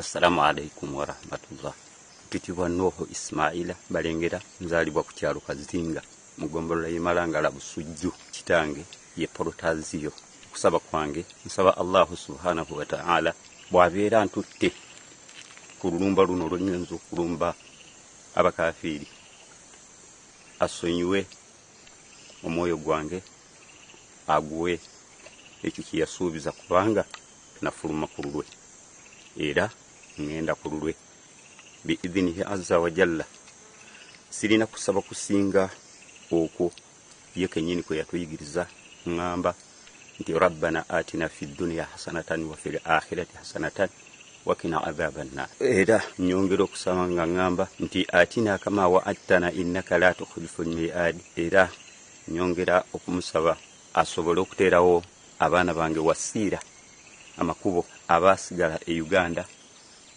Assalamu alaikum warahmatullah. Mpitibwa Nuhu Ismaila Balengera, nzaalibwa ku kyalo Kazinga mu ggombolola y'e Malangala Busujju. Kitange ye Porotaziyo. Okusaba kwange nsaba Allahu subhanahu wa ta'ala bw'abeera ntutte ku lulumba luno lwe ŋŋenza okulumba abakafiiri, asonyiwe omwoyo gwange aguwe ekyo kye yasuubiza, kubanga nafuluma ku lulwe era ŋŋenda ku lulwe biidhinihi azza wa jalla. Sirina kusaba kusinga okwo ye kennyini kwe yatuyigiriza. Ŋŋamba nti rabbana atina fi dduniya hasanatan wa fil akhirati hasanatan wakina adhaba nnar. Era nyongera okusaba nga ŋŋamba nti atina kama waadtana innaka la tukhlifu lmiadi. Era nyongera okumusaba asobole okuteerawo abaana bange wasiira amakubo abaasigala e Uganda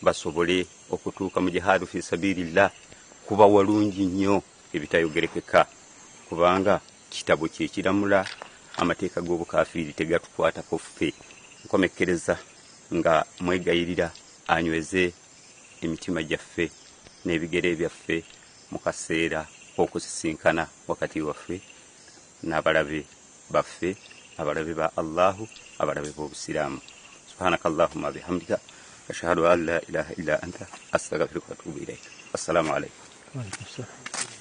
basobole okutuuka mu jihaadu fi sabilillah. Kuba walungi nnyo ebitayogerekeka, kubanga kitabo kye kiramula, amateeka g'obukafiiri tegatukwatako ffe. Nkomekkereza nga mwegayirira anyweze emitima gyaffe n'ebigere byaffe mu kaseera k'okusisinkana wakati waffe n'abalabe baffe, abalabe ba Allahu, abalabe b'Obusiraamu. Subhanaka allahumma bihamdika, ashhadu an la ilaha illa anta, astaghfiruka wa atubu ilaik. Assalamu alaikum. Waalaikum salam.